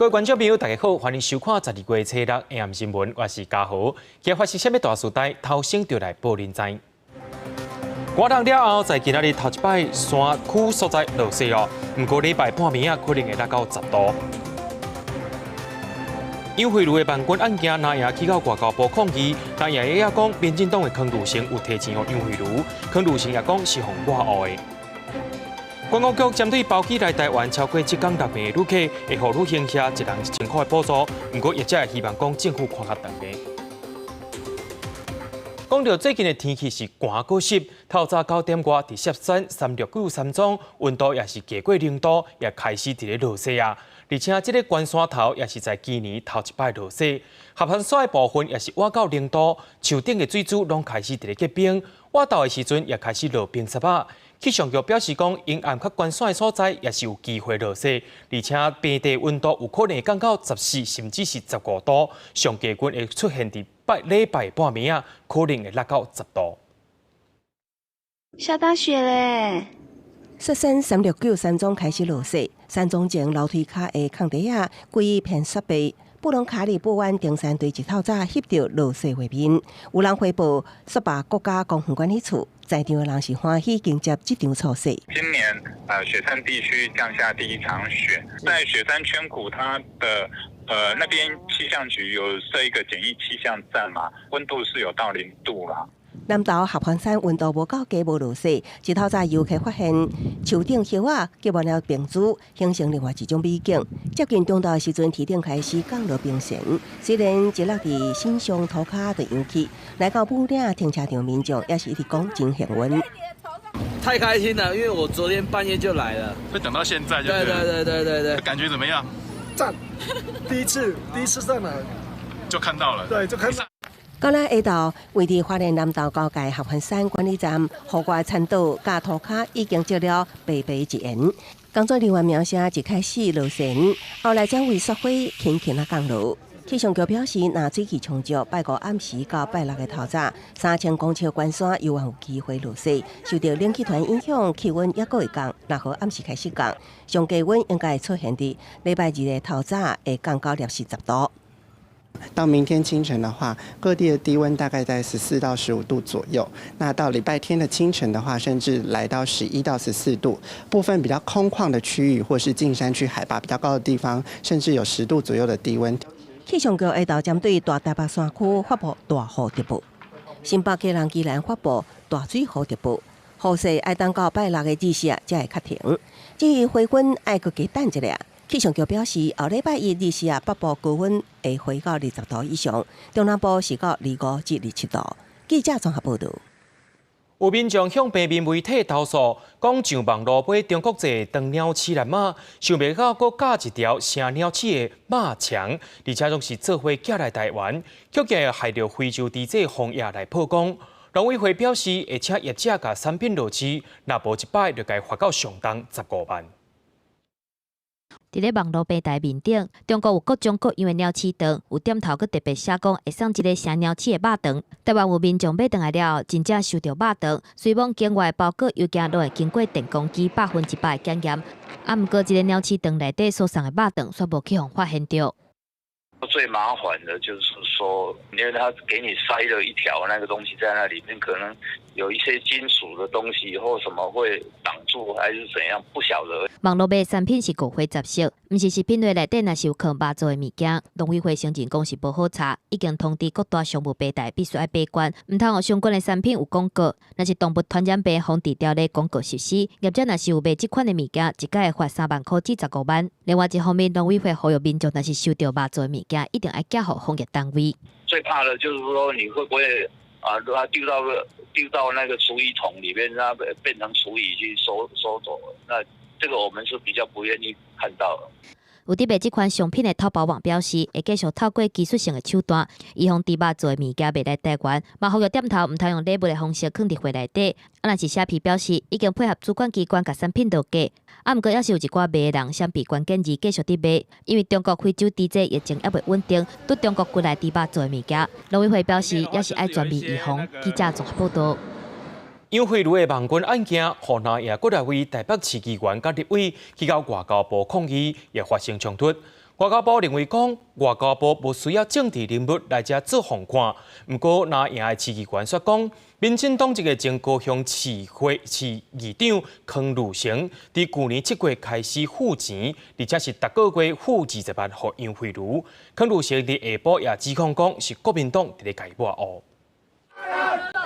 各位觀眾朋友，大家好，歡迎收看12月初六下暗新聞，我是嘉豪。今日發生啥物大事代，頭先就來報恁知。寒凍了後，在今仔日頭一擺山區所在落雪哦。毋過禮拜半暝仔可能會落到10度。楊惠如的網軍案件，藍營去到外交部抗議，藍營也講，民進黨的柯汝成有提錢予楊惠如，柯汝成也講是予外挖的。觀光局針對包機來台灣超過七工六暝的旅客，會予旅行社一人1000塊的補助。毋過業者希望講政府看較長的。講到最近的天氣是寒閣濕，透早9點外，佇雪山369山莊，溫度也是低過0度，也開始佇咧落雪啊。而且這個關山頭也是在今年頭一擺落雪，合歡山的部分也是倚到0度，樹頂的水珠攏開始佇咧結冰，倚晝的時陣也開始落冰雪仔。氣象局表示講，沿岸較懸山的所在也是有機會落雪，而且平地溫度有可能會降到14，甚至是15度，上低溫會出現佇拜禮拜半暝仔，可能會落到10度。下大雪咧！雪山369山莊開始落雪，山莊前樓梯跤的空地仔，規片雪白。布隆卡里布灣登山隊一透早翕著落雪畫面，有人回報雪霸國家公園管理處，在場的人是歡喜迎接這場初雪。今年，雪山地區降下第一場雪，在雪山圈谷，它的那邊氣象局有設一個簡易氣象站嘛，溫度是有到0度啦。南投合歡山溫度無夠低，無落雪。一透早遊客發現樹頂葉仔結滿了冰珠，形成另外一種美景。接近中晝的時陣，天頂開始降落冰霰。雖然一落佇身上塗跤就揚起，來到武嶺停車場民眾也是一直講真幸運。太開心了，因為我昨天半夜就來了，會等到現在就對對對對對對，感覺怎麼樣？讚！第一次第一次上來就看到了，對，就看到。到了下晝，位佇花蓮南投交界合歡山管理站，戶外田島佮塗跤已經積了白白一層。工作人員描寫一開始落雪，後來轉為雪花輕輕仔降落。氣象局表示，若水汽充足，拜五暗時到拜六的透早，3000公尺關山猶原有機會落雪。受著冷氣團影響，氣溫猶閣會降，若予暗時開始降，上低溫應該會出現佇禮拜二的透早會降到攝氏10度。到明天清晨的話，各地的低溫大概在14到15度左右。那到禮拜天的清晨的話，甚至來到11到14度。部分比較空曠的區域，或是近山區海拔比較高的地方，甚至有10度左右的低溫。氣象局下晝針對大台北山區發布大雨特報，新北基隆宜蘭發布大水雨特報。雨勢愛等到拜六的日時才會較停。至於回溫愛閣加等一下。氣象局表示，後禮拜一日時啊，北部高溫會回到20度以上，中南部是到25至27度。記者綜合報道。有民眾向平面媒體投訴，講上網路買中國製長鳥鼠來馬，想袂到閣加一條生鳥鼠的肉腸，而且攏是做伙寄來台灣，卻驚害著非洲豬隻防疫來曝光。農委會表示，會請業者共產品落市，若無一擺就共罰到上重15萬。佇咧網路平台面頂，中國有各種各樣的鳥鼠腸，有店頭閣特別寫講會送一个生鳥鼠的肉腸。台灣有民眾買轉來了後，真正收著肉腸，雖罔境外包裹郵件攏會經過電光機100%的檢驗，啊，毋過這个鳥鼠腸內底所送的肉腸，卻無去予發現著。最麻煩的就是說，因為他給你塞了一條那個東西在那裡面，可能有一些金屬的東西或什麼會擋住，還是怎樣，不曉得。網路賣產品是五花雜色，毋是食品類內底，若是有囥肉做的物件，農委會承認講是無好查，已經通知各大商務平台必須愛把關，毋通予相關的產品有廣告。若是動物傳染病防治條例廣告實施，業者若是有賣這款的物件，一概會罰3萬塊至15萬。另外一方面，農委會呼籲民眾若是收著肉做的物件，一定愛寄予防疫單位。最怕的就是說，你會不會啊，丟到那個廚餘桶裡面，那變成廚餘去收走？那這個我們是比較不願意看到的。有佇賣這款商品的淘寶網表示，會繼續透過技術性的手段，預防豬肉做的物件賣來台灣，嘛呼籲店頭毋通用禮物的方式囥佇貨內底。啊，若是蝦皮表示，已經配合主管機關共產品落架。啊，毋過猶是有一寡賣的人閃避關鍵字繼續佇賣，因為中國非洲豬隻疫情猶未穩定，對中國過來豬肉做的物件，農委會表示也是愛全面預防。記者綜合報道。楊惠如的網軍案件，予藍營閣來為台北市議員佮立委去到外交部抗議，也發生衝突。外交部認為講，外交部無需要政治人物來遮做防看。毋過，藍營的市議員煞講，民進黨籍的前高雄市會市議長康裕成，佇舊年7月開始付錢，而且是逐個月付20萬予楊惠如。康裕成佇下晡也指控講，是國民黨佇咧共伊抹烏。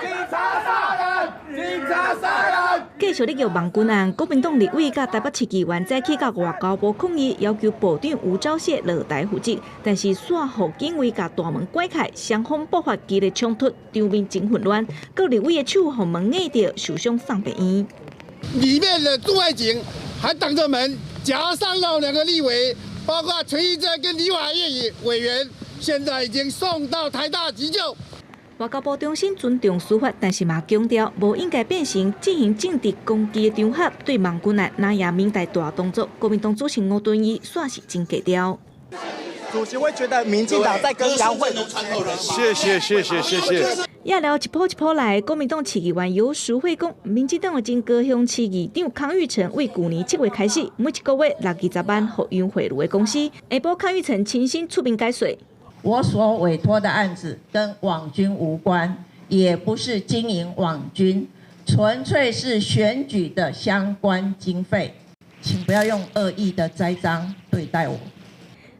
警察殺人！警察殺人！繼續咧叫網軍案，國民黨立委佮台北市議員早起到外交部抗議，要求部長吳釗燮落台負責，但是煞予警衛共大門關開，雙方爆發激烈衝突，場面真混亂。閣立委的手予門壓著，受傷送病院。裡面的駐外警還擋著門，夾傷到兩個立委，包括陳玉珍跟李華業委員，現在已經送到台大急救。外交部重申尊重司法，但是嘛強調無應該變成進行政治攻擊的場合。對網軍案藍營明代大動作，國民黨主席吳敦義煞是真低調。主席會覺得民進黨在跟楊惠如。謝謝謝謝謝謝。野寮一波一波來，國民黨市議員游淑慧講，民進黨的前高雄市議長康裕成為舊年7月開始，每一個月60-20萬予楊惠如的公司。下晡康裕成親身出面解說。我所委託的案子跟網軍無關，也不是經營網軍，純粹是選舉的相關經費，請不要用惡意的栽贓對待我。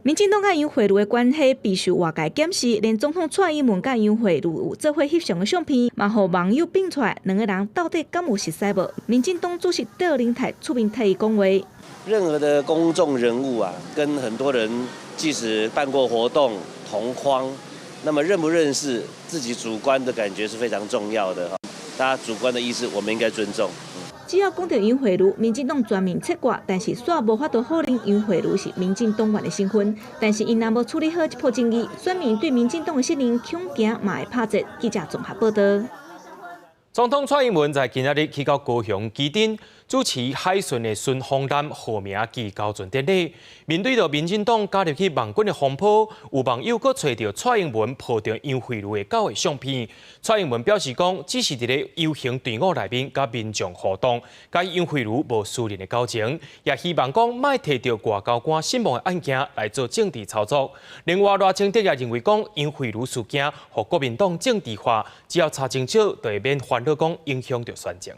民進黨佮楊惠如的關係備受外界檢視，連總統蔡英文佮楊惠如有做伙翕相的相片，嘛予網友變出來，兩個人到底敢有熟似無？民進黨主席卓榮泰出面替伊講話。任何的公眾人物啊，跟很多人即使辦過活動同框，那麼認不認識自己主觀的感覺是非常重要的哈。大家主觀的意思，我們應該尊重。只要講到楊惠如，民進黨全面切割，但是煞無法度否認楊惠如是民進黨員的身份。但是𪜶若無處理好這波爭議，選民對民進黨的信任恐驚嘛會拍折。記者綜合報道。總統蔡英文在今仔日去到高雄旗津主持海巡的順風艦號名旗交船典禮，面對著民進黨加入去網軍的風波，有網友閣揣著蔡英文抱著楊惠如的狗的相片。蔡英文表示講，只是佇咧遊行隊伍內面佮民眾互動，佮楊惠如無私人的交情，也希望講莫提著外交官身亡的案件來做政治操作。另外，賴清德也認為講，楊惠如事件予國民黨政治化，只要查清楚，就會免煩惱講影響著選情。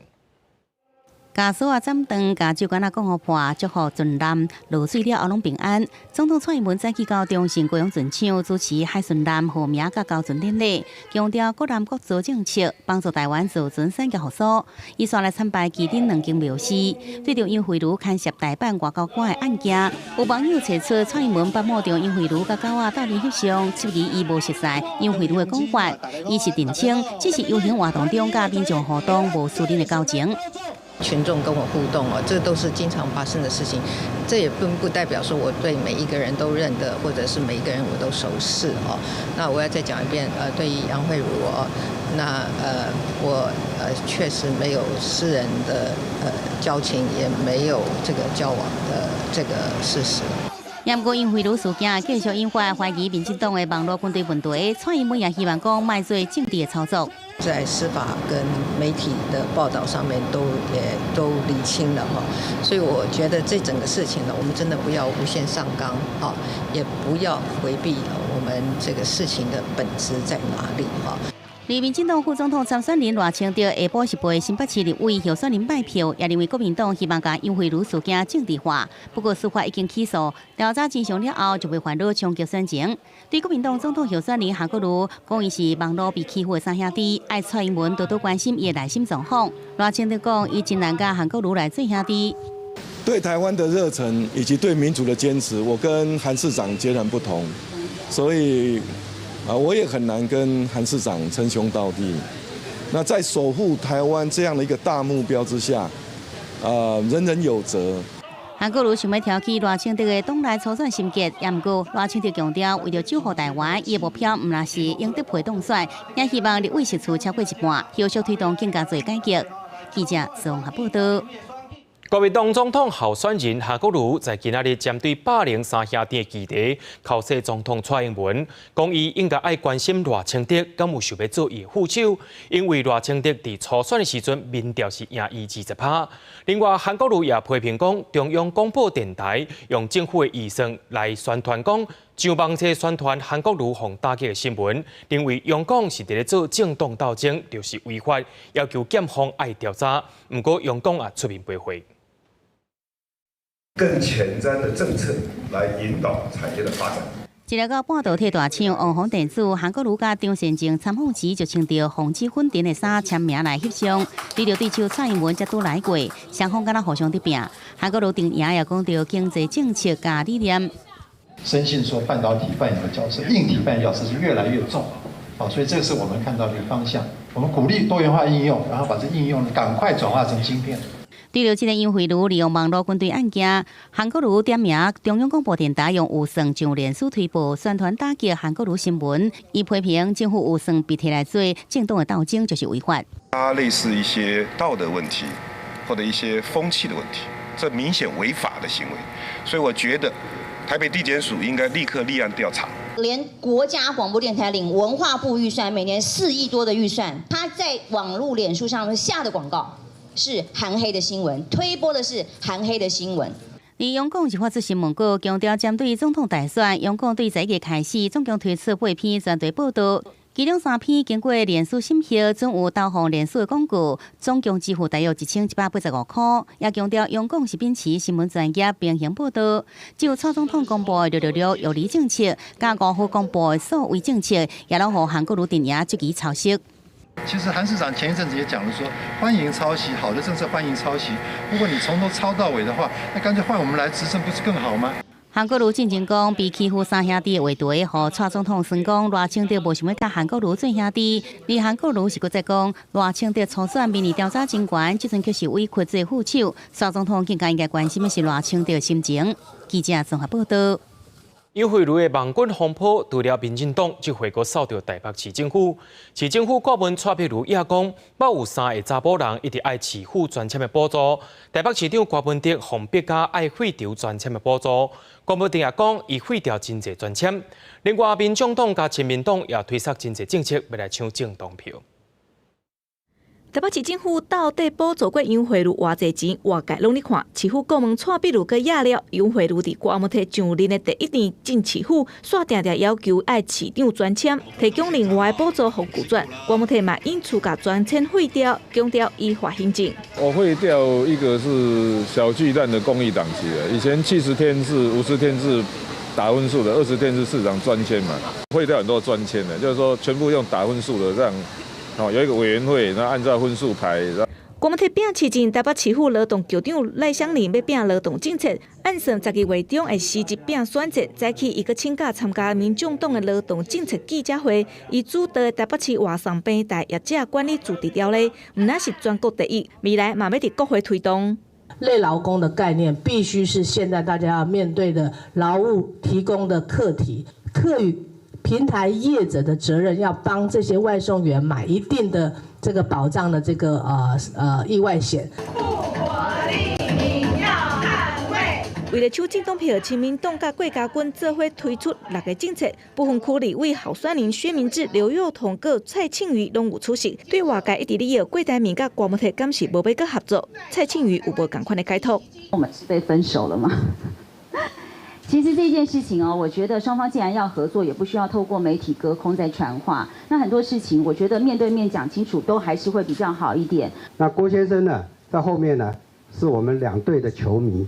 家屬啊，斬斷共酒矸仔講予破，祝福船艦落水了後攏平安。總統蔡英文早起到中正高雄船廠主持海巡艦號名佮交船典禮，強調國艦國造政策，幫助台灣造船產業復甦。伊煞來參拜旗津兩間廟寺，對著楊惠如牽涉代辦外交官的案件，有網友揣出蔡英文腹摸著楊惠如佮狗仔鬥陣翕相，質疑伊無熟似楊惠如的講法。伊是澄清，只是遊行活動中佮民眾互動，無私人的交情。群眾跟我互動哦，這都是經常發生的事情。這也並不代表說我對每一個人都認得，或者是每一個人我都熟識哦。那我要再講一遍，對於楊惠如哦，那我確實沒有私人的交情，也沒有這個交往的這個事實。毋過楊惠如事件繼續引發懷疑民進黨的網路軍隊問題，蔡英文也希望講莫做政治的操作。在司法跟媒體的報道上面都也都理清了哈，所以我覺得這整個事情呢，我們真的不要無限上綱哈，也不要迴避我們這個事情的本質在哪裡哈。而民進黨副總統參選人賴清德下晡是陪新北市立委候選人拜票，也認為國民黨希望共楊惠如事件政治化。不過司法已經起訴，調查真相了後就會煩惱衝擊選情。對國民黨總統候選人韓國瑜講，伊是網路被欺負的三兄弟，愛蔡英文多多關心伊的內心狀況。賴清德講，伊真難佮韓國瑜來做兄弟。對台灣的熱忱以及對民主的堅持，我跟韓市長截然不同，所以。啊，我也很難跟韓市長稱兄道弟。那在守護台灣這樣的一個大目標之下，人人有責。韓國瑜想欲挑起賴清德的黨內初選心結，也毋過賴清德強調，為著守護台灣，伊的目標毋但是贏得票當選，也希望立委席次超過一半，後續推動更加濟改革。記者綜合報道。國民黨總統候選人韓國瑜在今仔日針對霸凌三兄弟的議題，剾洗總統蔡英文，講伊應該愛關心賴清德，敢有想欲做伊的副手？因為賴清德佇初選的時陣民調是贏伊20%。另外，韓國瑜也批評講，中央廣播電台用政府的預算來宣傳講，上網冊宣傳韓國瑜予打擊的新聞，認為央廣是佇咧做政黨鬥爭，就是違法，要求檢方愛調查。毋過央廣也出面駁回。更前瞻的政策來引導產業的發展。一個到半導體大廠旺宏電子，韓國瑜佮張善政參訪時就穿著防止粉塵的衫簽名來翕相，對著對手蔡英文才拄來過，雙方敢若互相佇拚。韓國瑜陣營也講著經濟政策佮理念。深信說半導體扮演的角色，硬體扮演角色是越來越重，好，所以這個是我們看到的一個方向。我們鼓勵多元化應用，然後把這應用趕快轉化成晶片。對著這个楊慧如利用網路軍隊案件，韓國瑜點名中央廣播電台用預算上臉書推播宣傳打擊韓國瑜新聞，伊批評政府預算被提來做政黨的鬥爭就是違法。它類似一些道德問題或者一些風氣的問題，這明顯違法的行為，所以我覺得台北地檢署應該立刻立案調查。連國家廣播電台領文化部預算，每年4億多的預算，他在網路臉書上下的廣告是韓黑的新聞，推播的是韓黑的新聞。而央廣是發出新聞稿，強調針對總統大選，央廣對11月開始總共推出八篇專題報導，其中三篇經過臉書審核，準有投放臉書的廣告，總共支付大約1185塊。也強調央廣是秉持新聞專業平衡報導，只有蔡總統公布的666育兒政策，佮五號公布的數位政策，也攏予韓國瑜陣營質疑抄襲。其實韓市長前一陣子也講了說，歡迎抄襲，好的政策歡迎抄襲。如果你從頭抄到尾的話，那乾脆換我們來執政不是更好嗎？韓國瑜進前講被欺負三兄弟的話題，予蔡總統酸講賴清德無想欲佮韓國瑜做兄弟，而韓國瑜是閣再講賴清德初選民意調查真懸，這陣卻是委屈做副手，蔡總統更加應該關心的是賴清德的心情。記者綜合報道。楊慧如的網軍風波，除了民進黨，這回閣掃著台北市政府。市政府顧問蔡碧如也講，捌有三个查埔人一直愛市府專簽的補助。台北市長柯文哲予逼甲愛廢除專簽的補助。柯文哲也講，伊廢掉真濟專簽。另外，民眾黨佮親民黨也推捒真濟政策，欲來搶政黨票。台北市政府到底補助過楊惠如偌濟錢？外界攏咧看。市府顧問蔡碧如閣掖了楊惠如佇郭阿提上任的第一天進市府，煞定定要求愛市長專簽，提供另外補助予拒絕。郭阿提嘛因此共專簽廢掉，強調依法行政。我廢掉一個是小巨蛋的公益檔期的，以前70天是50天是打分數的，20天是市長專簽嘛，廢掉很多專簽的，就是說全部用打分數的這樣。哦，有一個委員會，那按照分數排。郭文體拚市政，台北市府勞動局長賴香伶欲拚勞動政策，按算12月中會實質拚選戰。早起伊閣請假參加民眾黨的勞動政策記者會，伊主導的台北市外送平台業者管理自治條例，毋但是全國第一，未來嘛欲佇國會推動。類勞工的概念必須是現在大家要面對的勞務提供的課題，課予平台業者的責任，要幫這些外送員買一定的這個保障的這個意外險。不國利民要捍衛。為了搶政黨票，親民黨佮郭家軍做伙推出六个政策，不分區立委候選人薛明志、劉宥彤、佮蔡慶瑜攏有出席。對外界一直咧搖郭台銘佮郭文體敢是無欲閣合作，蔡慶瑜有無仝款的解讀？我們是被分手了嗎？其實這件事情哦，我覺得雙方既然要合作，也不需要透過媒體隔空在傳話。那很多事情，我覺得面對面講清楚，都還是會比較好一點。那郭先生呢，在後面呢，是我們兩隊的球迷。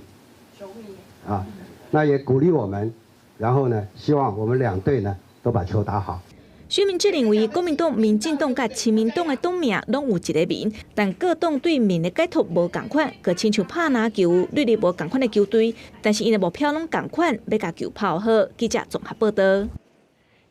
球迷。啊，那也鼓勵我們，然後呢，希望我們兩隊呢都把球打好。薛明志認為，國民黨、民進黨佮親民黨的黨名攏有一個民，但各黨對民的解讀無仝款，閣親像拍籃球，對立無仝款的球隊，但是𪜶的目標攏仝款，欲共球跑好。記者綜合報導。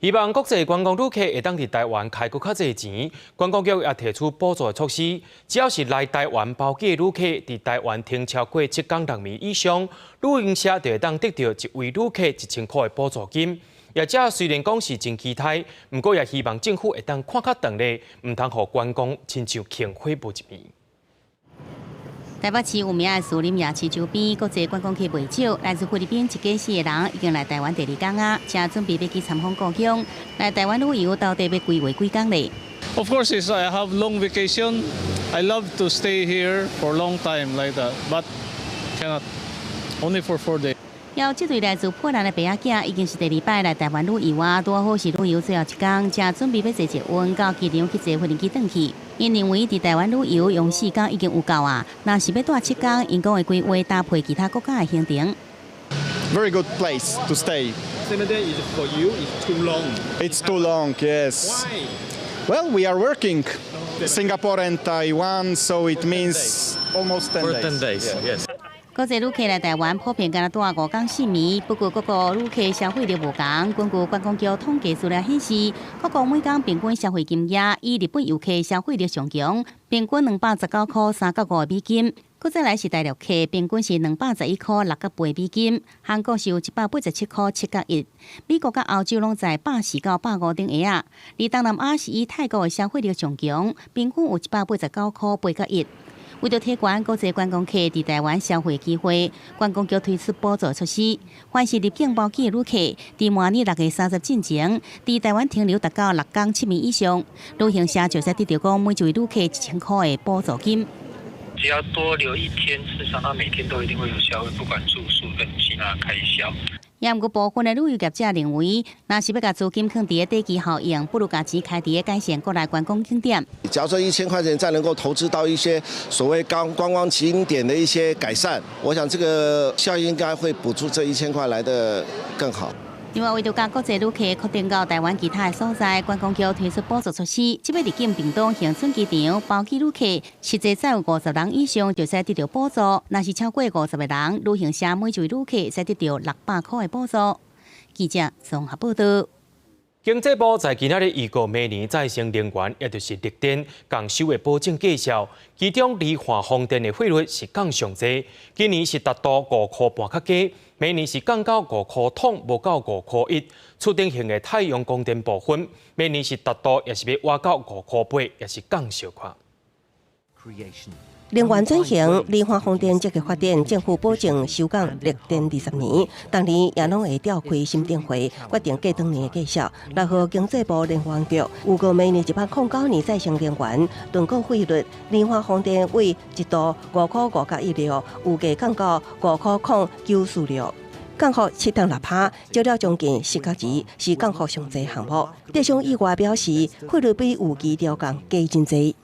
希望國際觀光旅客會當佇台灣開閣較濟錢，觀光局也提出補助措施，只要是來台灣包機的旅客，佇台灣停超過7工6暝以上，旅行社就會當得著一位旅客1000塊的補助金。業者雖然講是真期待，毋過也希望政府會當看較長咧，毋通予觀光親像煙火無一暝。台北市有名的士林夜市周邊，國際觀光客袂少，來自菲律賓一家四个人已經來台灣第二工啊，正準備欲去參訪故鄉。來台灣旅遊到底欲規劃幾工咧？ Of course, is I have long vacation. I love to stay here for long time like that, but cannot. Only for 4 days. 有這對來自波蘭的爸仔囝已經是第二擺來台灣旅遊啊，拄好是旅遊最後一工，正準備欲坐捷運到機場去坐飛機轉去。𪜶認為佇台灣旅遊用4工已經有夠啊，若是欲蹛7工，𪜶講會規劃搭配其他國家的行程。 Very good place to stay. 7 days is for you is too long. It's too long, yes. Why? Well, we are working Singapore and Taiwan, so it means almost 10 For days. 10 days, yes. 國際旅客來台灣普遍敢若蹛5工4暝，不過各國旅客消費力無仝。根據觀光局統計資料顯示，各國每工平均消費金額以日本遊客消費力上強，平均219塊3角5美金。閣再來是大陸客，平均是211塊6角8美金。韓國是有187塊7角1。美國佮歐洲攏在140到150頂下啊。而東南亞是以泰國的消費力上強，平均有189塊8角1。為著提懸國際觀光客佇台灣消費機會，觀光局推出補助措施，凡是入境包機的旅客，佇明年6月30進前，佇台灣停留達到6工7暝以上，旅行社就會使得到講每一位旅客1000塊的補助金。只要多留一天，事實上他每天都一定會有消費，不管住宿跟其他開銷。也毋過部分的旅遊業者認為，若是欲共資金囥佇短期效應，不如共錢開佇改善國內觀光景點。假如說1000塊錢再能夠投資到一些所謂觀觀光景點的一些改善，我想這個效益應該會補助這一千塊來得更好。另外，為著共國際旅客擴展到台灣其他的所在，觀光局推出補助措施。這擺入境屏東恆春機場包機旅客，實際載有50人以上，就會使得到補助；若是超過50個人，旅行社每一位旅客會使得到600塊的補助。記者綜合報道。經濟部在今仔日預告，明年再生能源，也就是綠電，降收的保證價數，其中離岸風電的費率是降上濟，今年是達到5塊半較低，明年是降到5塊筒，無到5塊1。厝頂型的太陽光電部分，明年是達到，也是欲倚到5塊8，也是降小可。能源轉型，離岸風電積極發展，政府保證收降綠電20年，逐年也攏會召開審定會，決定過當年的價數。來予經濟部能源局預告，明年109年再生能源躉購費率，離岸風電為一度5塊5角16，預計降到5塊0.946，降幅7.6%，少了將近10角錢，是降幅上濟項目。電商意外表示，費率比預期調降低真濟。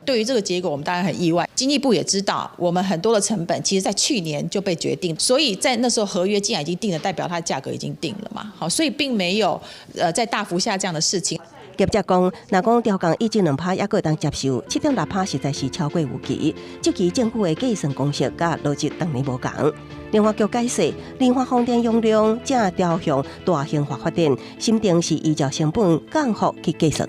對於這個結果，我們當然很意外。經濟部也知道，我們很多的成本其實在去年就被決定，所以在那時候合約既然已經定了，代表它價格已經定了嘛。好，所以並沒有在大幅下降的事情。業者講，若講調降1至2%，猶閣會當接受，7.6%實在是超過預期。這期政府的計算公式佮邏輯當然無仝。能源局解釋，離岸風電容量正朝向大型化發展，審定是依照成本降幅去計算。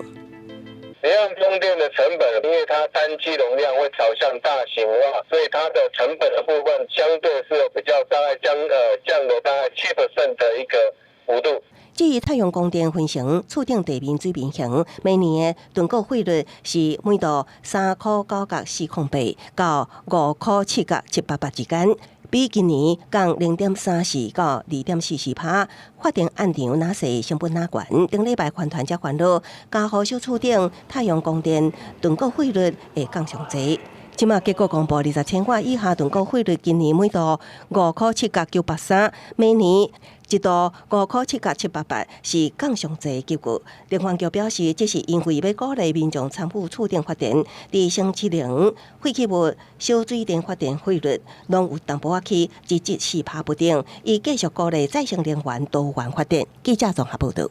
離岸風電的成本，因為它單機容量會朝向大型化，所以它的成本的部分相對是有比較大概降了大概7% 的一個幅度。至於太陽光電分成厝頂地面水平型，每年的躉購費率是每度3塊9角4空八到5塊7角788之間，比今年降0.34到2.44%。發電案場若是成本若懸，頂禮拜環團才煩惱，家戶小厝頂太陽光電躉購費率會降上濟。這馬結果公布，20千瓦以下躉購費率今年每度5塊7角983，明年一度5塊7角788，是降上濟結果。能源局表示，這是因為欲鼓勵民眾參與厝頂發電，佇生質能、廢棄物、小水電發電費率，攏有淡薄仔起1至4%不等，伊繼續鼓勵再生能源多元發電。記者綜合報導。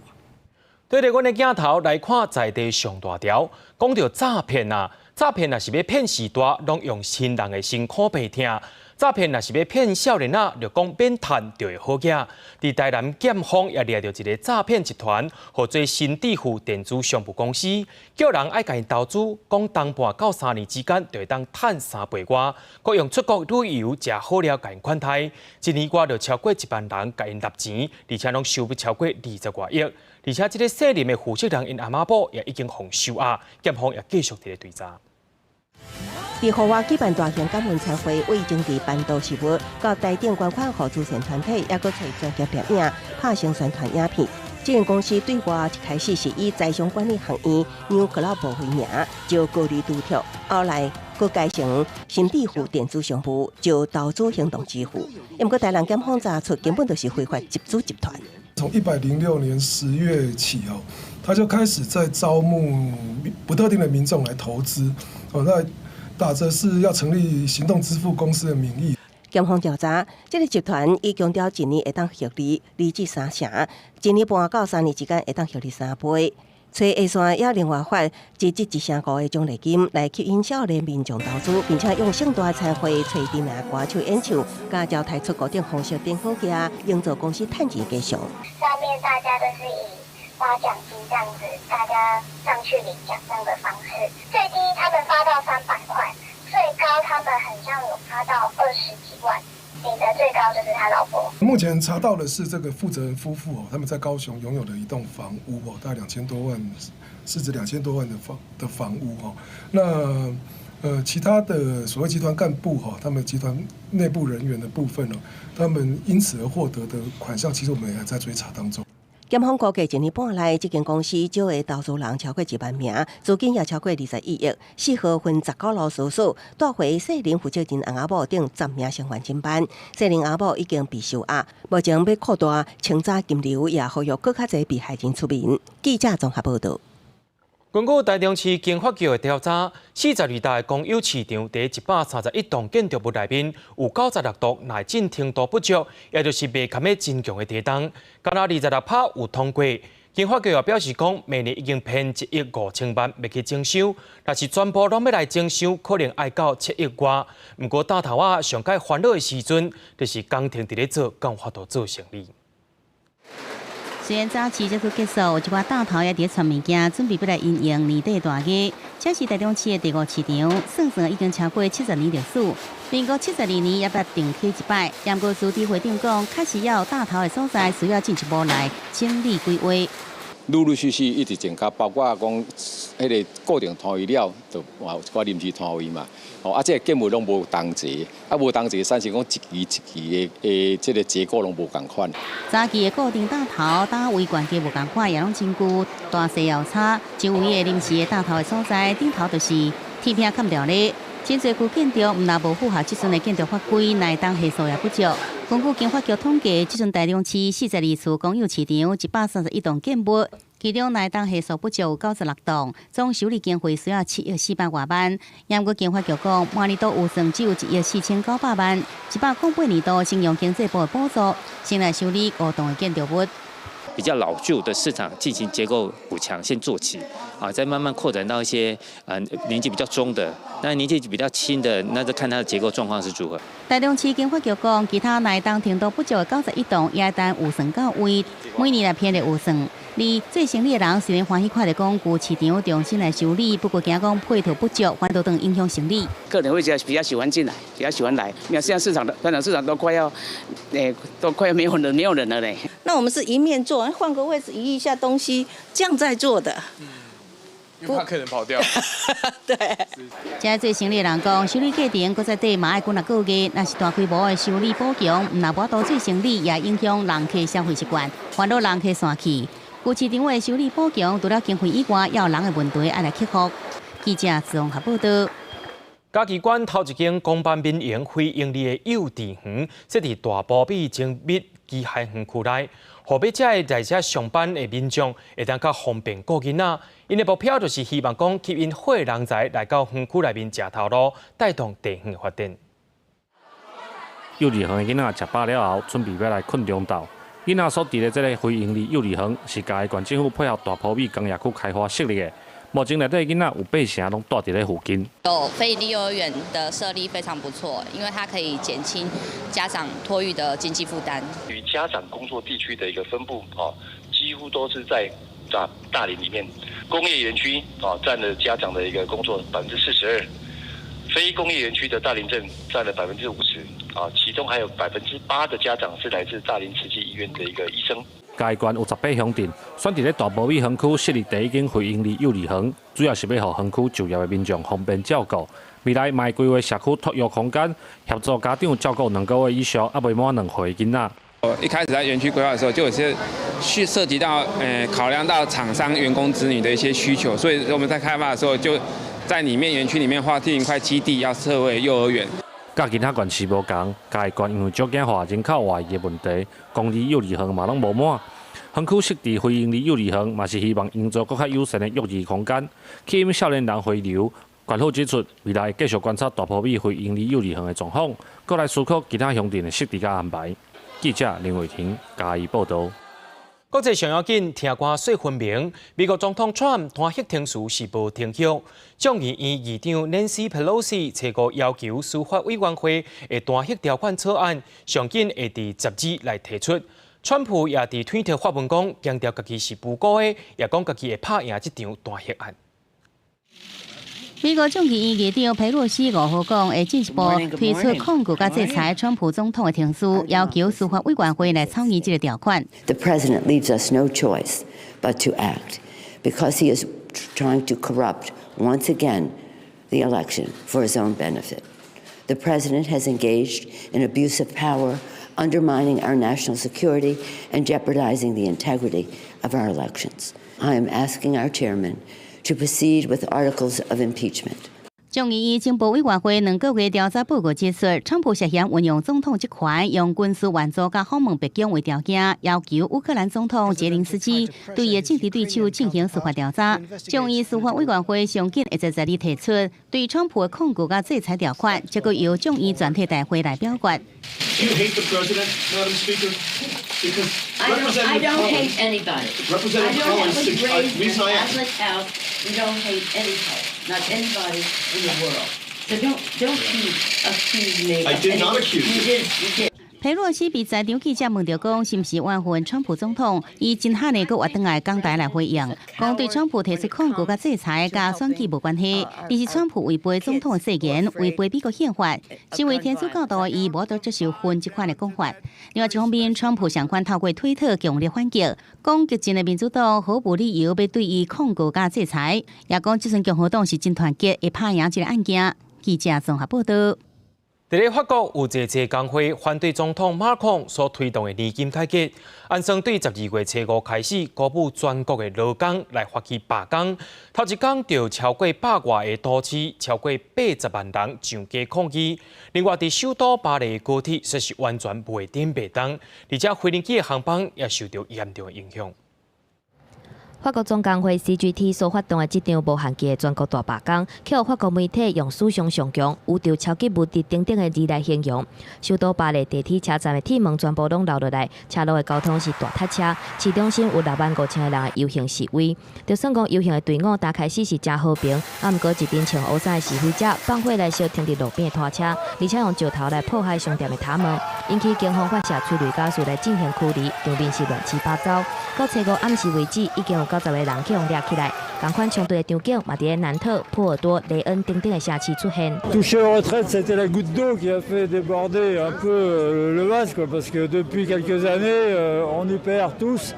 對著阮的鏡頭來看，在地上大條，講著詐騙啊！詐騙若是欲騙序大，攏用親人的辛苦白疼；詐騙若是欲騙少年仔，就講免趁就會好額。佇台南檢方也掠著一个詐騙集團，號做新致富電子商務公司，叫人愛共𪜶投資，講冬半到3年之間就會當趁3倍外，閣用出國旅遊食好料共𪜶款待，一年外就超過1萬人共𪜶納錢，而且攏收入超過20外億。而且這个姓林的負責人𪜶阿媽某也已經予收押，檢方也繼續佇咧追查。佇戶外舉辦大型感恩餐會，為徵地辦道食物，到台頂捐款予慈善團體，抑閣揣專業攝影拍成宣傳影片。這間公司對外一開始是以財商管理學院紐克老部為名，招高利拄跳，後來閣改成新致富電子商務，招投資行動支付。毋過台南檢方查出根本就是非法集資集團。從106年10月起哦，他就開始在招募不特定的民眾來投資，哦，那打着是要成立行動支付公司的名義。檢方調查，這個集團伊強調一年會當獲利2至3成，一年半到3年之間會當獲利3倍。揣預算也另外發1折1成5的獎勵金來吸引少年民眾投資，並且用盛大餐會、揣知名歌手演唱、佮招待出國等方式頂好價，營造公司趁錢假象。上面大家都是以發獎金這樣子，大家上去領獎這樣的方式，最低他們發到300塊。最高他們好像有發到20幾萬，領得最高就是他老婆。目前查到的是這個負責人夫婦哦，他們在高雄擁有的一棟房屋哦，大概兩千多萬，市值2000多萬的房屋哦。那其他的所謂集團幹部哈，他們集團內部人員的部分呢，他們因此而獲得的款項，其實我們也還在追查當中。檢方估計一年半內，這間公司招的投資人超過1萬名，資金也超過21億。4號分19路所屬，帶回世林負責人翁仔某等10名成員偵辦。世林翁仔某已經被收押，目前欲擴大清查金流，也呼籲閣較濟被害人出面。記者綜合報導。根據台中市經發局的調查，42棟公有市場佇131棟建築物內面，有96棟耐震程度不足，也就是袂堪的真強的地動，敢若26%有通過。經發局也表示講，明年已經編1億5千萬欲去整修，若是全部攏欲來整修，可能愛到7億外。毋過大頭仔上蓋煩惱的時陣，就是工程佇咧做，敢有法度做生理。雖然早市才拄結束，有一寡擔頭也佇咧傳物件，準備欲來因應年底大熱。這是台中市的第五市場，算算已經超過70年歷史。民國72年也捌重啟一擺，毋過蘇智會長講，確實要擔頭的所在需要進一步來整理規劃。陸陸續續一直增加，包括講彼个固定攤位了，就嘛有一寡臨時攤位嘛。哦，啊，這個建物攏無同齊，啊無同齊，產生講一期一期的這个結構攏無仝款。早期的固定擔頭，單位懸低無仝款，也攏真舊，大細有差。周圍的臨時的擔頭的所在，頂頭就是鐵片崁牢咧。真濟舊建築，毋但無符合這陣的建築法規，耐凍係數也不足。根據經發局統計，這陣台中市42處公有市場131棟建物，其中耐凍係數不足有96棟，總修理經費需要7億400外萬。毋過經發局講，明年度預算只有1億4900萬，108年度先用經濟部的補助，先來修理5棟的建築物。比較老舊的市場進行結構補強，先做起，啊，再慢慢擴展到一些年紀比較中的，那年紀比較輕的，那就看它的結構狀況是如何。台中市經發局講，其他耐凍程度不足的91棟，也等預算到位，每年來編列預算。而做生理的人雖然歡喜看著講舊市場重新來修理，不過驚講配套不足，反倒轉影響生理。個人會比較喜歡進來，比較喜歡來。你看現在市場的傳統市場都快要，都快要沒有人，沒有人了嘞。那我們是一面做，換個位置移一下東西，這樣在做的。因為怕客人跑掉。對。這做生理的人講，修理過程閣再短嘛愛幾若個月，若是大規模的修理補強，毋但無法度做生理，也影響人客消費習慣，煩惱人客散去。舊市場的修理補強，除了經費以外，也有人的問題愛來克服。記者綜合報導。嘉義縣頭一間公辦民營非營利的幼稚園，設佇大埔美精密機械園區內，予欲來遮上班的民眾會當較方便顧囡仔。𪜶的目標就是希望講吸引好的人才來到園區內面食頭路，帶動地方的發展。幼稚園的囡仔食飽了後，準備欲來睏中晝。囡仔所佇的這个非營利幼稚園是嘉義縣政府配合大埔美工業區開發設立的。目前內底囡仔有8成攏蹛佇咧附近。有非營利幼兒園的設立非常不錯，因為它可以減輕家長托育的經濟負擔。與家長工作地區的一個分布，哦，幾乎都是在大林裡面。工業園區啊，佔了家長的一個工作42%，非工業園區的大林鎮佔了50%。啊，其中還有8%的家長是來自大林慈濟醫院的一個醫生。嘉義縣有18鄉鎮選佇咧大波美園區設立第一間非營利幼兒園，主要是欲予園區就業的民眾方便照顧。未來嘛會規劃社區托育空間，協助家長照顧2個月以上猶未滿2歲囡仔。一開始在園區規劃的時候，就有些需涉及到，考量到廠商員工子女的一些需求，所以我們在開發的時候，就在裡面園區裡面劃定一塊基地，要設為幼兒園。佮其他縣市無仝，嘉義縣因為少子化、人口外移的問題，公立幼兒園嘛攏無滿。園區設置非營利幼兒園，嘛是希望營造閣較友善的育兒空間，吸引少年人回流。縣府指出，未來會繼續觀察大埔美非營利幼兒園的狀況，閣來思考其他鄉鎮的設置佮安排。記者林慧婷嘉義報導。國際上要緊，聽歌說分明。美國總統川普彈劾程序是無停歇。眾議院議長 Nancy Pelosi 初五要求司法委員會的彈劾條款草案，上緊會佇12日來提出。川普也佇推特發文講，強調家己是無辜的，也講家己會拍贏這場彈劾案。美國眾議院議長佩洛西5號講，會進一步推出控告佮制裁川普總統的程序，要求司法委員會來草擬這個條款。 The president leaves us no choice but to act because he is trying to corrupt once again the election for his own benefit. The president has engaged in abuse of power, undermining our national security and jeopardizing the integrity of our elections. I am asking our chairman to proceed with articles of impeachment. 眾議院情報委員會2個月調查報告指出，川普涉嫌運用總統職權，用軍事援助佮訪問白宮為條件，要求烏克蘭總統澤連斯基對伊的政治對手進行司法調查。眾議司法委員會上緊會在12日提出對川普的控告佮制裁條款，這閣由眾議全體大會來表決。 Do you hate the president, Madam Speaker? Because I don't hate anybody. Representative I don't Collins, was raised in reason a I ask- Catholic house. We don't hate anybody, not anybody in the world. So don't you accuse me. I of did not any- accuse You you. did. You did. 佩洛西被在場記者問著講，是毋是怨恨川普總統？伊真罕的閣活轉來講台來回應，講對川普提出控告佮制裁，佮選舉無關係，而是川普違背總統的誓言，違背美國憲法。身為天主教徒的伊，無法度接受恨這款的講法。另外一方面，川普相款透過推特強烈反擊，講激進的民主黨毫無理由欲對伊控告佮制裁，也講這陣共和黨是真團結，會拍贏這个案件。記者綜合報導。佇咧法國有濟濟工會反對總統馬克宏所推動的年金改革，按算對12月初五開始，鼓舞全國的勞工來發起罷工。頭一工就超過百外个都市，超過80萬人上街抗議。另外，佇首都巴黎的高鐵則是完全袂振袂動，而且飛行機的航班也受著嚴重的影響。法國總工會 CGT 所發動的這場無限期的全國大罷工，予法國媒體用史上上強、宇宙超級無敵等等的字來形容。首都巴黎地鐵車站的鐵門全部攏留落來，車路的交通是大塞車。市中心有6萬5千个人的遊行示威。就算講遊行的隊伍剛開始是誠和平，啊，毋過一陣穿烏衫的示威者放火來燒停佇路邊的拖車，而且用石頭來破壞商店的鐵門，引起警方發射催淚ガス來進行驅離，場面是亂七八糟。到初五暗時為止，已經有90個人去予掠起來。仝款衝突的場景嘛，佇咧南特、波爾多、雷恩等等的城市出現。 Toucher aux retraites, c'était la goutte d'eau qui a fait déborder un peu le vase, quoi, parce que depuis quelques années, on y perd tous,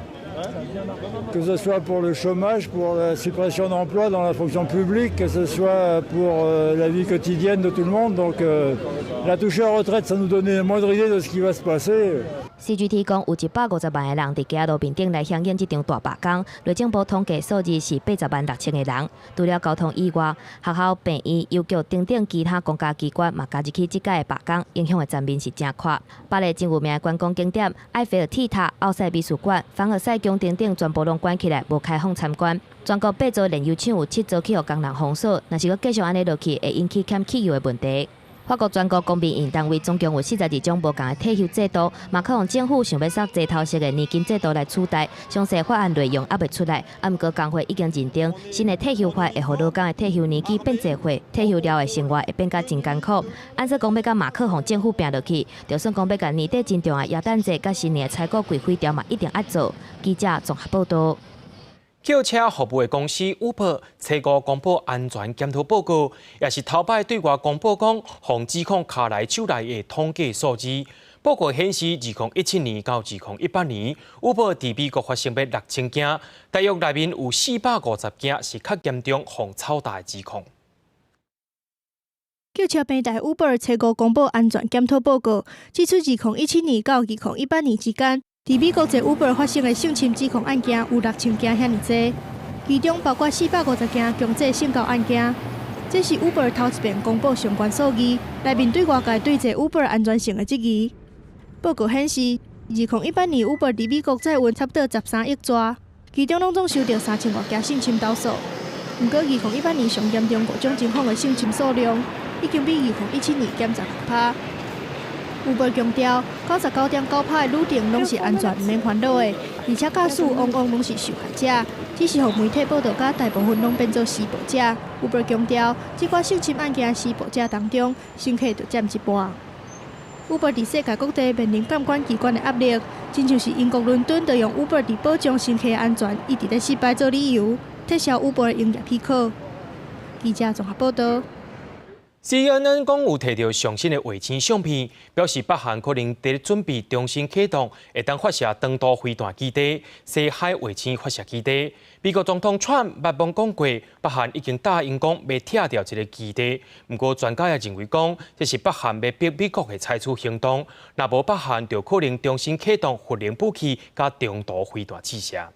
que ce soit pour le chômage, pour la suppression d'emplois dans la fonction publique, que ce soit pour la vie quotidienne de tout le monde. Donc la toucher aux retraites, ça nous donnait la moindre idée de ce qui va se passer. CGT 講有150萬个人佇街仔路面頂來響應這場大罷工。內政部統計數字是80萬6千个人。除了交通以外，學校、病院、郵局等等其他公家機關嘛加入去這擺的罷工，影響的層面是誠闊。巴黎真有名的觀光景點埃菲爾鐵塔、奧賽美術館、凡爾賽宮等等，全部攏關起來，無開放參觀。全國八座煉油廠有七座去予工人封鎖，若是閣繼續按呢落去，會引起欠汽油的問題。法國全國公民營單位總共有42種無仝的退休制度，馬克宏政府想欲煞齊頭式的年金制度來取代，詳細法案內容猶未出來。啊，毋過工會已經認定新的退休法會予勞工的退休年紀變濟歲，退休了的生活會變甲真艱苦。按說講欲佮馬克宏政府拚落去，就算講欲共年底真重要的耶誕節佮新年的採購櫃毀掉嘛，一定愛做。記者綜合報導。叫車服務的公司 Uber 初五公布安全檢討報告，也是頭擺對外公布講，予指控跤來手來的統計數字。報告顯示，2017年到2018年，Uber 佇美國發生欲6000件，大約內面有450件是較嚴重予抽打的指控。叫車平台 Uber 初五公布安全檢討報告，指出2017年到2018年之間，佇美國坐 Uber 發生的性侵指控案件有6000件遐爾濟，其中包括450件強制性交案件。這是 Uber 頭一遍公布相關數字，來面對外界對坐 Uber 安全性的質疑。報告顯示，2018年 Uber 佇美國載運差不多13億逝，其中攏總收著3000外件性侵投訴。毋過，2018年上嚴重五種情況的性侵數量，已經比2017年減16%。Uber 強調，99.9%的旅程攏是安全、毋免煩惱的，而且駕駛往往攏是受害者，只是予媒體報導甲大部分攏變做施暴者。Uber 強調，這寡性侵案件施暴者當中，乘客就佔一半。Uber 佇世界各地面臨監管機關的壓力，親像是英國倫敦就用 Uber 佇保障乘客安全一直咧失敗做理由，撤銷 Uber 的營業許可。記者綜合報導。 CNN 講有提著上新的衛星相片，表示北韓可能佇準備重新啟動，會當發射長途飛彈基地、西海衛星發射基地。美國總統川普捌講過，北韓已經答應講欲拆掉這个基地。毋過專家也認為講，這是北韓欲逼美國會採取行動，若無北韓就可能重新啟動核能武器佮長途飛彈試射。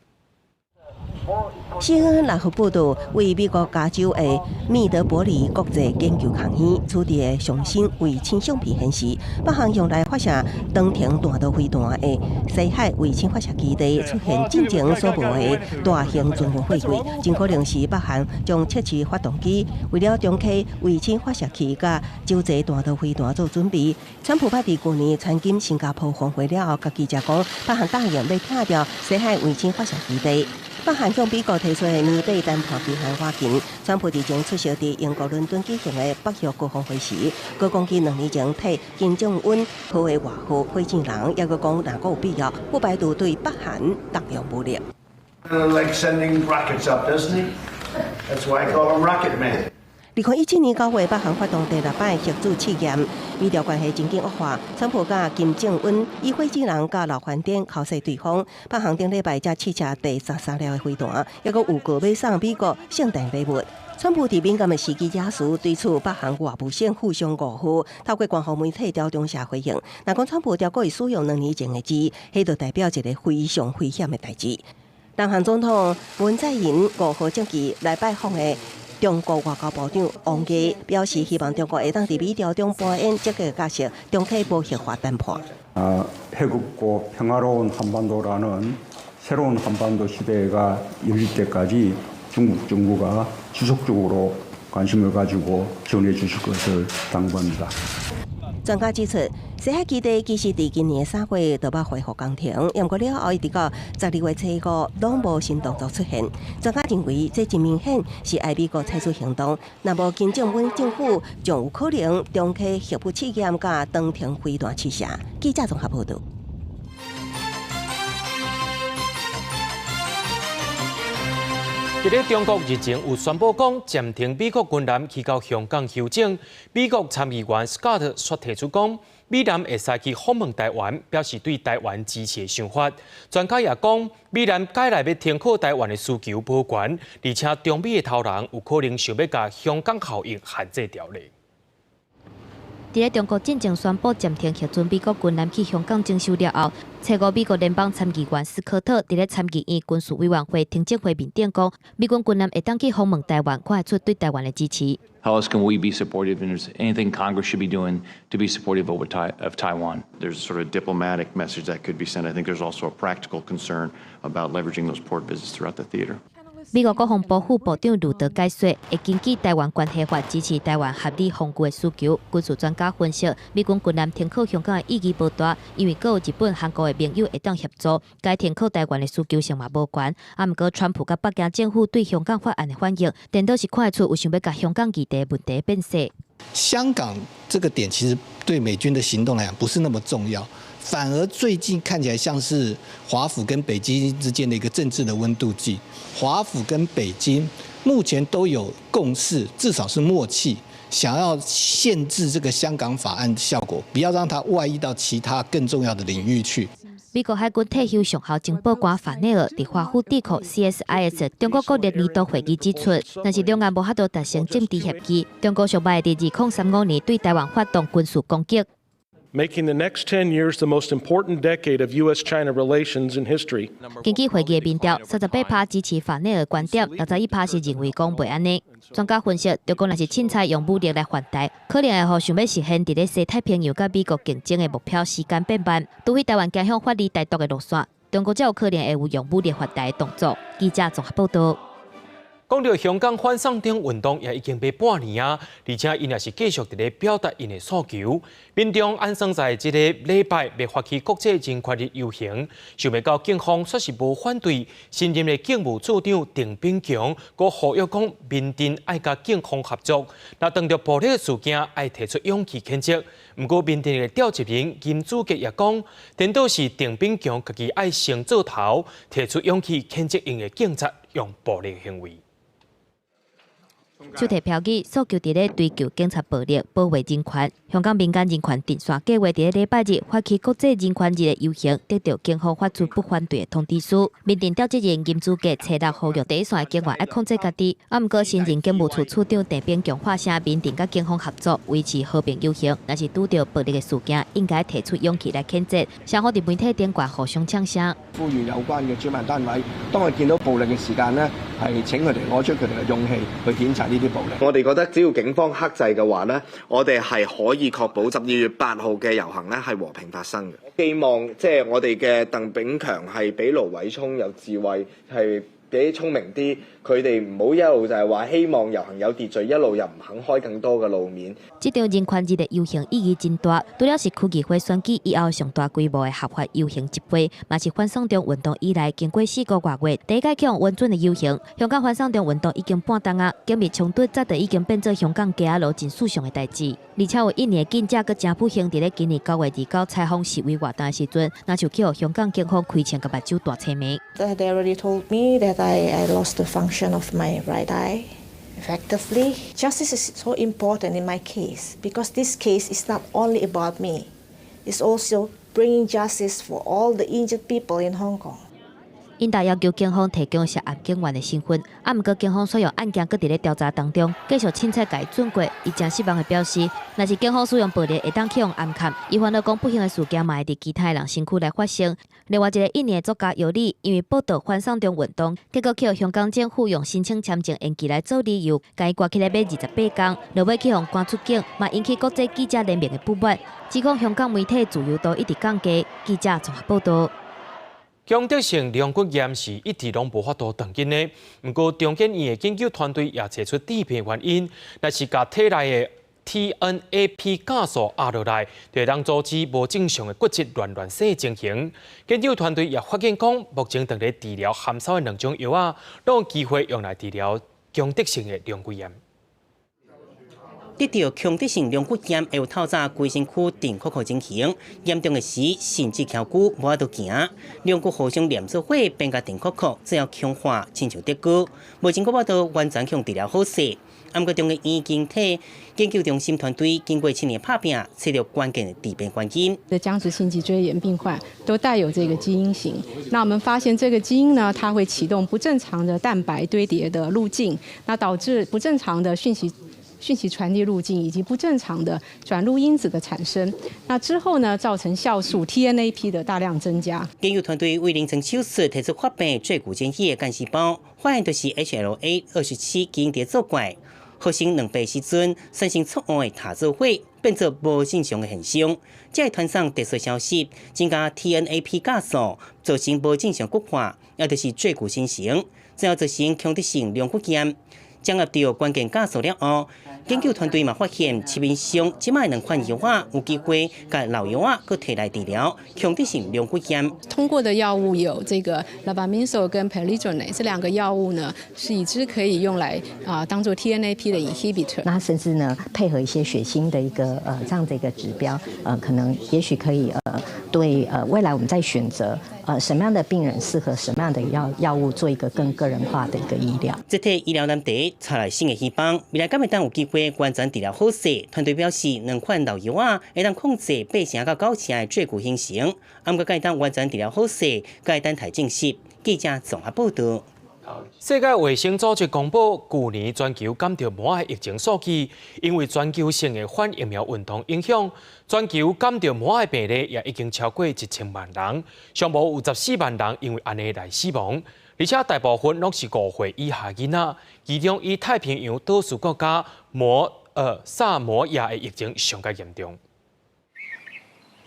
CNN 六號報導，位美國加州的密德伯里國際研究學院取得的上新衛星相片顯示，北韓用來發射長程彈道飛彈的西海衛星發射基地出現進前所無的大型軍火貨櫃，真可能是北韓將測試發動機，為了重啟衛星發射器佮洲際彈道飛彈做準備。川普捌佇舊年參觀新加坡峰會了後，佮記者講，北韓答應欲拆掉西海衛星發射基地。北韓向美國提出的年底談判期限倚近，川普日前出席佇英國倫敦舉行的北約高峰會時，閣講起兩年前替金正恩號的外號火箭人，猶閣講若閣有必要，不排除對北韓動用武力。 Like sending rockets up, doesn't he? That's why I call him Rocket Man. 2017年9月，北韓發動第六擺核子試驗，美朝關係真緊惡化。川普佮金正恩以火箭人佮老番電口說對方。北韓頂禮拜才試射第13粒的飛彈，猶閣預告欲送美國聖誕禮物。川普佇敏感的時機惹事，對此北韓外務省互相誤號，透過官方媒體調中社回應。若講川普超過使用兩年前的字，彼就代表一个非常危險的代誌。南韓總統文在寅5號證據來拜訪的中國外交部長王毅表示，希望中國會當佇美朝中扮演積極角色，重啟無核化談判。 핵없고 평화로운 한반도라는 새로운 한반도 시대가 열릴 때까지 중국 정부가 지속적으로 관심을 가지고 지원해 주실 것을 당부합니다. 專家指出，西海基地其實佇今年3月就欲恢復工程，毋過了後一直到12月初五，攏無新動作出現。專家認為，這真明顯是愛美國採取行動，若無金正恩政府，將有可能重啟核武試驗佮長程飛彈試射。記者綜合報導。佇咧中國日前有宣布講暫停美國軍艦去到香港休整。美國參議員斯嘉特煞提出講，美艦會使去訪問台灣，表示對台灣支持的想法。專家也講，美艦改來欲停靠台灣的需求無懸，而且中美的頭人有可能想欲共香港效應限制條例。佇咧中國進前宣布暫停核准美國軍艦去香港整修了後，初五美國聯邦參議員斯科特佇咧參議院軍事委員會聽證會面頂講，美軍軍艦會當去訪問台灣，看會出對台灣的支持。 How else can we be supportive? And is anything Congress should be doing to be supportive of Taiwan? There's a sort of diplomatic message that could be sent. I think there's also a practical concern about leveraging those port visits throughout the theater. 美國國防部副部長呂德解說，會根據台灣關係法支持台灣合理防禦的需求。軍事專家分析，美軍軍艦停靠香港的意義無大，因為閣有日本、韓國的盟友會當協助，該停靠台灣的需求性嘛無懸。啊，毋過川普佮北京政府對香港法案的反應，顛倒是看會出有想欲共香港議題問題變細。香港這個點其實對美軍的行動來講不是那麼重要，反而最近看起來像是華府跟北京之間的一個政治的溫度計。華府跟北京目前都有共識，至少是默契，想要限制這個香港法案的效果，不要讓它外溢到其他更重要的領域去。美國海軍退休上校情報官法內爾佇華府智庫 CSIS 中國國力年度會議指出，若是兩岸無法度達成政治協議，中國上擺會佇2035年對台灣發動軍事攻擊。 Making the next 10 years the most important decade of U.S.-China relations in history。根據會議的民調，38%支持法內爾觀點，61%是認為講袂按呢。專家分析，中國若是凊彩用武力來犯台，可能會予想欲實現佇咧西太平洋佮美國競爭的目標時間變慢。除非台灣走向法理台獨的路線，中國才有可能會有用武力犯台的動作。記者綜合報導。講著香港反送中運動也已經欲半年啊，而且𪜶也是繼續佇咧表達𪜶的訴求。民眾按算在這個禮拜欲發起國際人權日遊行，想袂到警方煞是無反對。新任的警務處長鄧炳強閣呼籲講，民陣愛佮警方合作，若當著暴力的事件，愛提出勇氣譴責。毋過民陣的召集人金子傑也講，顛倒是鄧炳強家己愛先做頭，提出勇氣譴責𪜶的警察用暴力行為。手提標語，訴求佇咧追究警察暴力，保衛人權。香港民間人權陣線計劃佇咧禮拜日發起國際人權日的遊行，得著警方發出不反對的通知書。民陣召集人金子傑初六呼籲第一線的警員愛控制家己。啊，毋過新任警務處處長鄧炳強發聲，民陣佮警方合作維持和平遊行，若是拄著暴力的事件，應該提出勇氣來譴責。雙方佇媒體頂懸互相嗆聲。呼籲有關嘅主辦單位，當佢見到暴力嘅時間呢，係請佢哋攞出佢哋嘅勇氣去譴責呢啲暴力。我哋覺得只要警方克制嘅話呢，我哋係可以確保12月8號嘅遊行呢係和平發生嘅。希望即係我哋嘅鄧炳強係比盧偉聰有智慧，係比聰明啲。佢哋唔好一路就係話希望遊行有秩序，一路又唔肯開更多嘅路面。這場人權日的遊行意義真大，除了是區議會選舉以後上大規模的合法遊行集會，嘛是反送中運動以來經過4個外月第一擺予允准的遊行。香港反送中運動已經半冬啊，警民衝突早就已經變做香港街仔路真時尚的代誌。而且有印尼記者閣真不幸佇咧今年9月29採訪示威活動的時陣，若就予香港警方開槍共目睭大青盲。 They already told me that I lost the function of my right eye effectively. Justice is so important in my case because this case is not only about me. It's also bringing justice for all the injured people in Hong Kong. 𪜶達要求警方提供涉案警員的身份，啊，毋過警方所有案件閣佇咧調查當中，繼續凊彩共伊準過。伊誠失望的表示，若是警方使用暴力，會當去予暗崁。伊煩惱講，不幸的事件嘛會佇其他人身軀來發生。另外一個印尼的作家尤里，因為報導反送中運動，結果去予香港政府用申請簽證延期來做理由，共伊關起來欲28工，落尾去予趕出境，嘛引起國際記者聯盟的不滿，指控香港媒體自由度一直降低。記者綜合報導。強迫性龍骨炎是一直攏無法度斷根的，毋過中研院的研究團隊也揣出致病原因，若是共體內的 TNAP 酵素壓落來，就會當阻止無正常的骨質亂亂生的情形。研究團隊也發現講，目前當咧治療含嗽的兩種藥仔，攏有機會用來治療強迫性的龍骨炎。得著強迫性龍骨炎會有透早規身軀電扣扣情形，嚴重的時甚至蹺久無法度行。龍骨互相連做伙變共電扣扣，最後強化，親像竹篙。目前閣無法度完全予治療好勢。毋過中研院晶體研究中心團隊經過七年拍拚，揣著關鍵的致病原因。的僵直性脊椎炎病患都帶有這個基因型。那我們發現這個基因呢，它會啟動不正常的蛋白堆疊的路徑，那導致不正常的訊息傳遞路徑以及不正常的轉錄因子的產生，那之後呢，造成酵素 TNAP 的大量增加。研究團隊為臨床手術提出發病最具爭議的幹細胞，發現就是 HLA 27基因佇作怪，合成兩倍時陣產生錯誤的塔做伙，變做無正常的現象。這個傳送特殊消息，增加 TNAP 酵素，造成無正常骨化，也就是椎骨形成，最後造成強直性龍骨炎。掌握著關鍵酵素了後，研究團隊嘛發現，市面上這擺兩款藥仔有機會共老藥仔閣提來治療強直性龍骨炎。通過的藥物有這個 Levamisole 跟 Pamidronate 這兩個藥物呢，是已知可以用來啊當做 TNAP 的 inhibitor。那甚至呢配合一些血清的一個這樣的一個指標，可能也許可以對未來我們在選擇什麼樣的病人適合什麼樣的藥物做一個更個人化的一個醫療。這替醫療難題帶來新的希望，未來敢會當有機會完全治療好勢。團隊表示，兩款老藥仔會當控制8成到9成的椎骨形成，毋過會當完全治療好勢，會等待證實。記者綜合報道。世界衛生組織公布，舊年全球感著麻的疫情數據，因為全球性的反疫苗運動影響，全球感著麻的病例也已經超過1000萬人，上無有14萬人因為按呢來死亡，而且大部分攏是5歲以下囡仔，其中以太平洋島嶼國家薩摩亞的疫情上較嚴重。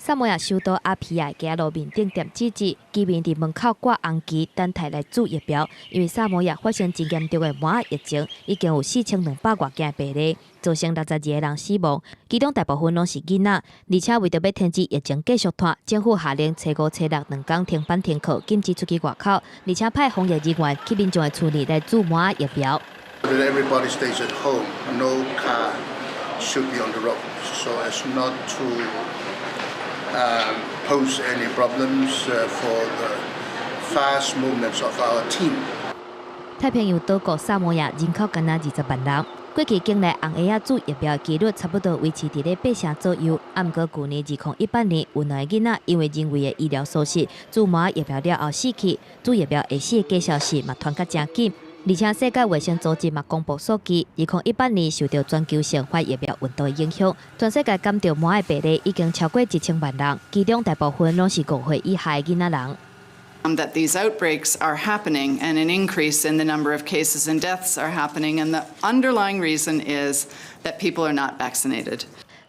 薩摩亞首都阿皮亞街路面頂店子子，居民佇門口掛紅旗，等待來注疫苗。因為薩摩亞發生真嚴重的麻疫情，已經有4200外件病例，造成62個人死亡，其中大部分攏是囡仔。而且為著欲停止疫情繼續拖，政府下令初五、初六兩工停班停課，禁止出去外口，而且派防疫人員去民眾的厝內來注麻疫苗。 Everybody stays at home. No car should be on the road, so as not to pose any problems for the fast movements of our team. 太平洋島國薩摩亞人口干焦20萬人，過去境內紅鞋仔注疫苗的幾率差不多維持佇咧8成左右。啊，毋過舊年2018年有兩个囡仔因為人為的醫療疏失，注麻疫苗了後死去，注疫苗會死的假消息嘛傳甲誠緊。而且世界衛生組織嘛公布數據，2018年受著全球性反疫苗運動的影響，全世界感著麻的病例已經超過1000萬人，其中大部分攏是5歲以下的囡仔人。 That these outbreaks are happening and an increase in the number of cases and deaths are happening, and the underlying reason is that people are not vaccinated.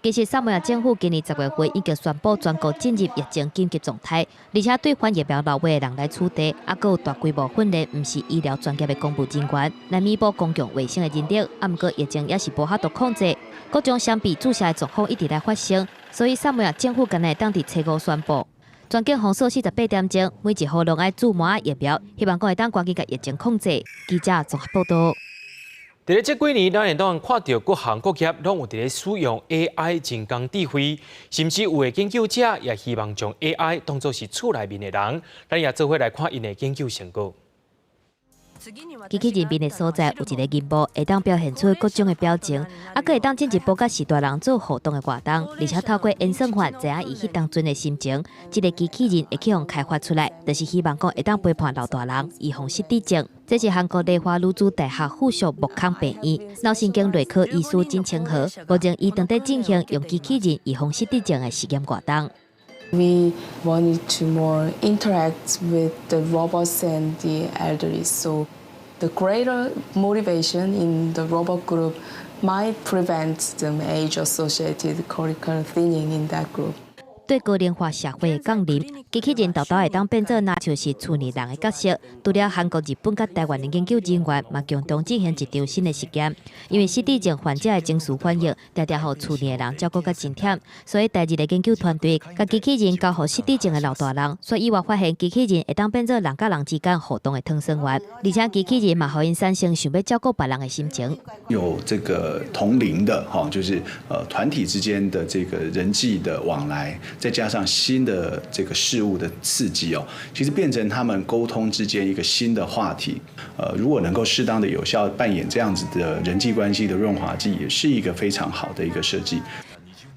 其實，薩摩亞政府今年10月份已經宣布全國進入疫情緊急狀態，而且對反疫苗老話的人來處罰，猶閣有大規模訓練毋是醫療專業的公務人員，來彌補公共衛生的人力。啊，毋過疫情猶是無法度控制，各種相比注射的狀況一直來發生，所以薩摩亞政府敢若會當佇初五宣布，全境封鎖48點鐘，每一戶攏愛注麻疫苗，希望講會當趕緊共疫情控制。記者綜合報道。佇咧這幾年，咱會當看著各行各業攏有佇咧使用 AI 人工智慧，甚至有的研究者也希望將 AI 當做是厝內面的人。咱也做伙來看𪜶的研究成果。機器人面的所在有一个螢幕，會當表現出各種的表情，猶閣會當進一步佮序大人做互動的活動，而且透過演算法知影伊彼當陣的心情。這个機器人會去予開發出來，就是希望講會當陪伴老大人，預防失智症。這是韓國梨花女子大學附屬木康病院腦神經內科醫師金清和，目前伊正佇進行用機器人預防失智症的實驗活動。 We wanted to more interact with the robots and the elderly, so the greater motivation in the robot group might prevent the age-associated cortical thinning in that group. 對高齡化社會的降臨，機器人沓沓會當變做若像是厝內人的角色。除了韓國、日本佮台灣的研究人員，嘛共同進行一場新的實驗。因為失智症患者的情緒反應，常常予厝內的人照顧甲真忝，所以台日的研究團隊共機器人交予失智症的老大人，煞意外發現機器人會當變做人佮人之間互動的傳聲員，而且機器人嘛予𪜶產生想欲照顧別人的心情。有這個同齡的，哈，就是團體之間的這個人際的往來。再加上新的這個事物的刺激哦，其實變成他們溝通之間一個新的話題。如果能夠適當的有效扮演這樣子的人際關係的潤滑劑，也是一個非常好的一個設計。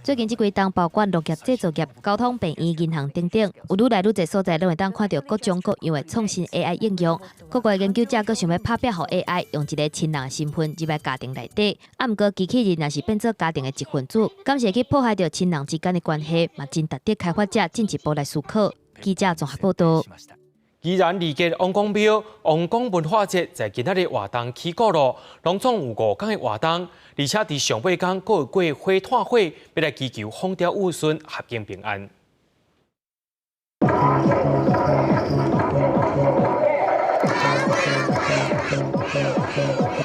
最近這幾冬，包括農業製造業、交通、病院、銀行等等，有愈來愈濟所在，攏會當看著各種各樣的創新 AI 應用。各國研究者閣想欲拍拚予 AI 用一个親人的身份入來家庭內底。啊，毋過機器人若是變做家庭的一份子，敢是會去破壞著親人之間的關係，嘛真值得開發者進一步來思考。記者綜合報道。宜蘭二結王公廟王公文化節在今仔日活動起鼓囉，攏總有5工的活動，而且佇上尾工閣會過火炭火，欲來祈求風調雨順、合境平安。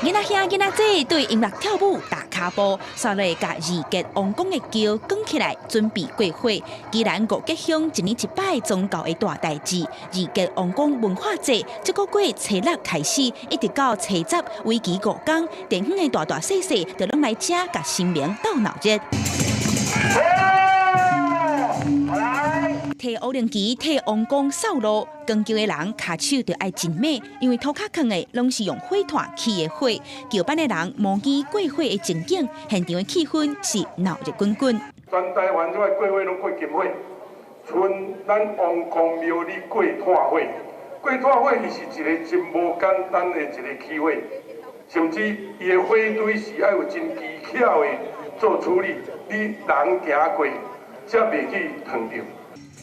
囡仔兄囡仔姊對音樂跳舞踏跤步，紲落共二結王宮的轎捲起來，準備過火。宜蘭五結鄉一年一擺宗教的大代誌，二結王宮文化節，這個月初六開始，一直到初十，為期五工，地方的大大細細就攏來遮共神明鬥鬧熱。提烏龍旗、提王宮掃路，扛轎的人跤手就愛真猛，因為塗跤囥的攏是用火炭起的火，轎班的人模擬過火的情景，現場的氣氛是鬧熱滾滾。全台灣這擺過火攏過金火，賰咱王公廟裡過炭火，過炭火伊是一个真無簡單的一个起火，甚至伊的火堆是愛有真技巧的做處理，你人行過才袂去燙著。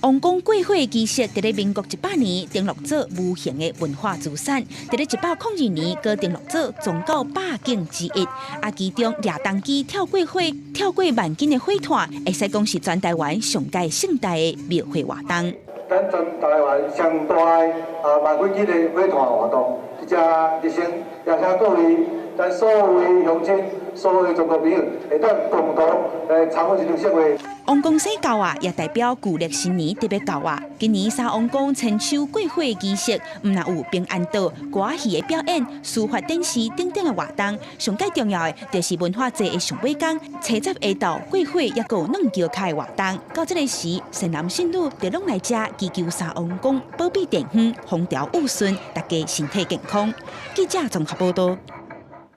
王宮過火儀式，佇咧民國100年登錄做無形的文化資產，佇咧102年閣登錄做宗教百景之一。啊，其中掠銅機跳過火、跳過萬斤的火炭，會使講是全台灣上蓋盛大的廟會活動。咱全台灣上大的啊萬幾斤的火炭活動，這熱誠也請各位，咱所有的鄉親、所有的全國朋友，會當共同來參與這場盛會。王公洗醮仔，也代表舊曆新年特別到啊！今年三王宮千秋過火儀式，毋但有平安島、歌仔戲的表演、書法展示等等的活動。上蓋重要的，就是文化節的上尾工，初十下晝過火，抑閣有軟轎跤的活動。到這个時，善男信女就攏來遮祈求三王公保庇地方，風調雨順，大家身體健康。記者綜合報道。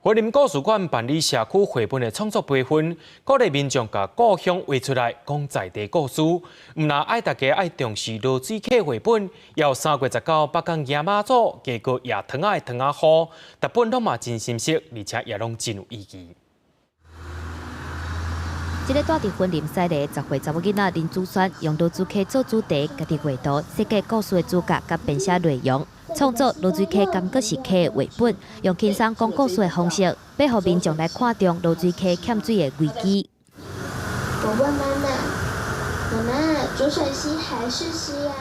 雲林故事館辦理社區繪本的創作培訓，鼓勵民眾共故鄉畫出來講在地故事。毋但愛大家愛重視濁水溪繪本，也有3月19北港迎媽祖，加閣野糖仔的糖仔雨，逐本攏嘛真心適，而且也攏真有意義。這个蹛佇雲林西螺10歲查某囡仔林子萱，用濁水溪做主題，家己畫圖設計故事的主角佮編寫內容，創作濁水溪敢閣是溪的繪本，用輕鬆講故事的方式，欲予民眾來看重濁水溪欠水的危機。我問媽媽：媽媽，濁水溪還是溪啊？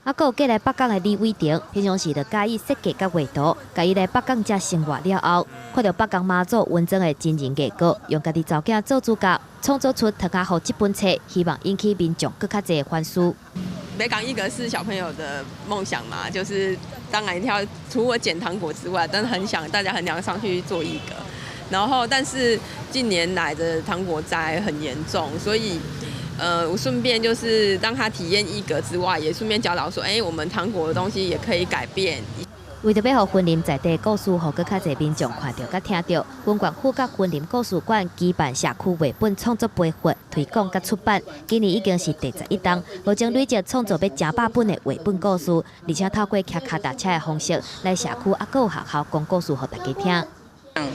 啊，閣有過來北港的李偉霆，平常時就佮意設計佮畫圖，共伊來北港遮生活了後，看著北港媽祖文裝的真人藝果，用家己查某囝做主角，創作出《糖仔雨》這本冊，希望引起民眾閣較濟反思。北港藝閣是小朋友的夢想嘛，就是當然一定要除了撿糖果之外，但是很想大家很想上去做藝閣。然後，但是近年來的糖果災很嚴重，所以，我順便就是讓他體驗藝閣之外，也順便教導說，欸，我們糖果的東西也可以改變。為著欲予雲林在地故事，予閣較濟民眾看著佮聽著，雲縣府佮雲林故事館舉辦社區繪本創作培訓、推廣佮出版，今年已經是第11冬，目前累積創作欲成百本的繪本故事，而且透過騎跤踏車的方式來社區抑閣有學校講故事予大家聽。